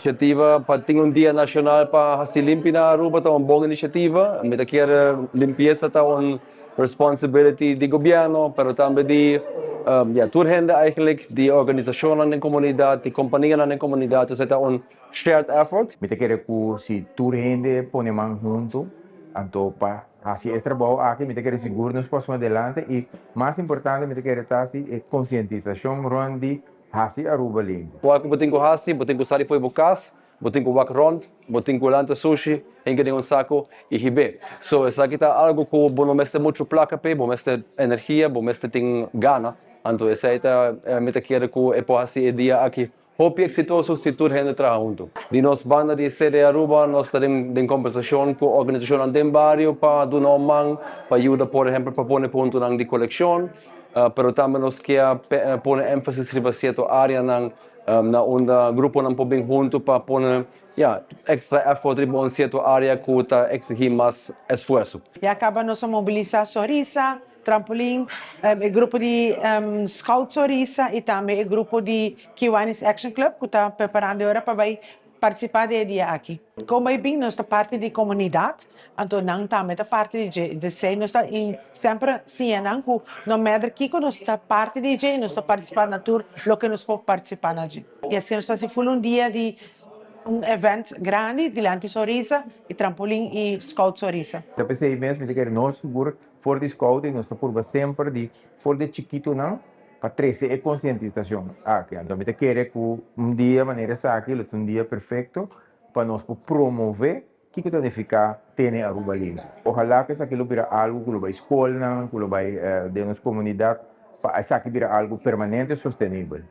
Iniciativa pa tin un dia nacional pa haci limpi na Aruba ta un bon iniciativa. Mi ta kere limpieza ta un responsibility di gobierno, pero tambe di ja, tur hende eigenlijk, di organisacionnan den comunidad, di companianan den comunidad, dus e ta un shared effort. Mi ta kere cu si tur hende pone man hunto, anto pa haci e trabou aki, mi ta kere sigur nos paso adelante y mas importante mi ta kere ta si e concientisacion rond di haci Aruba limpi. Wak bo tin cu haci, bo tin cu sali fo'i bo cas, bo tin cu wak rond, bo tin cu lanta sushi, hinca den un saco y hibe. So esaki ta algo cu bo no mester mucho placa p'e, bo mester energia, bo mester tin gana. Anto esey ta mi ta kere cu e por haci e dia aki hopi exitoso si tur hende traha hunto. Di nos banda di CD Aruba nos ta den combersacion cu organisacionnan den bario pa duna un man, pa yuda por ehempel pa pone puntonan di coleccion, pero tambe nos kier pone enfasis riba cierto areanan na unda gruponan por bin hunto pa pone, ja, extra effort riba un cierto area cu ta exigi mas esfuerso. Ya caba nos a mobilisa Sonrisa, Trampolin, e grupo di Scout Sonrisa y tambe e grupo di Kiwanis Action Club cu ta preparando ora pa bay participa den e dia aki. Como e bin nos ta parti di comunidad, anto nan tambe ta parti di dje. Desey nos ta semper siña nan cu no matter kico nos ta parti di dje y nos ta participa na tur loke nos por participa na dje. Y asina nos ta haci full un dia di un event grandi dilanti Sonrisa y Trampolin y Scout Sonrisa. Ta pesey mes mi ta kere nos sigur for di scouting nos ta purba semper di for di chikitonan pa trece e concientisacion aki. Anto mi ta kere cu un dia manera esaki lo ta un dia perfecto pa nos por promove kico ta nifica tene Aruba limpi. Ojalá cu esaki lo bira algo cu lo bay scolnan, cu lo bay den nos comunidad, pa esaki bira algo permanente y sostenibel.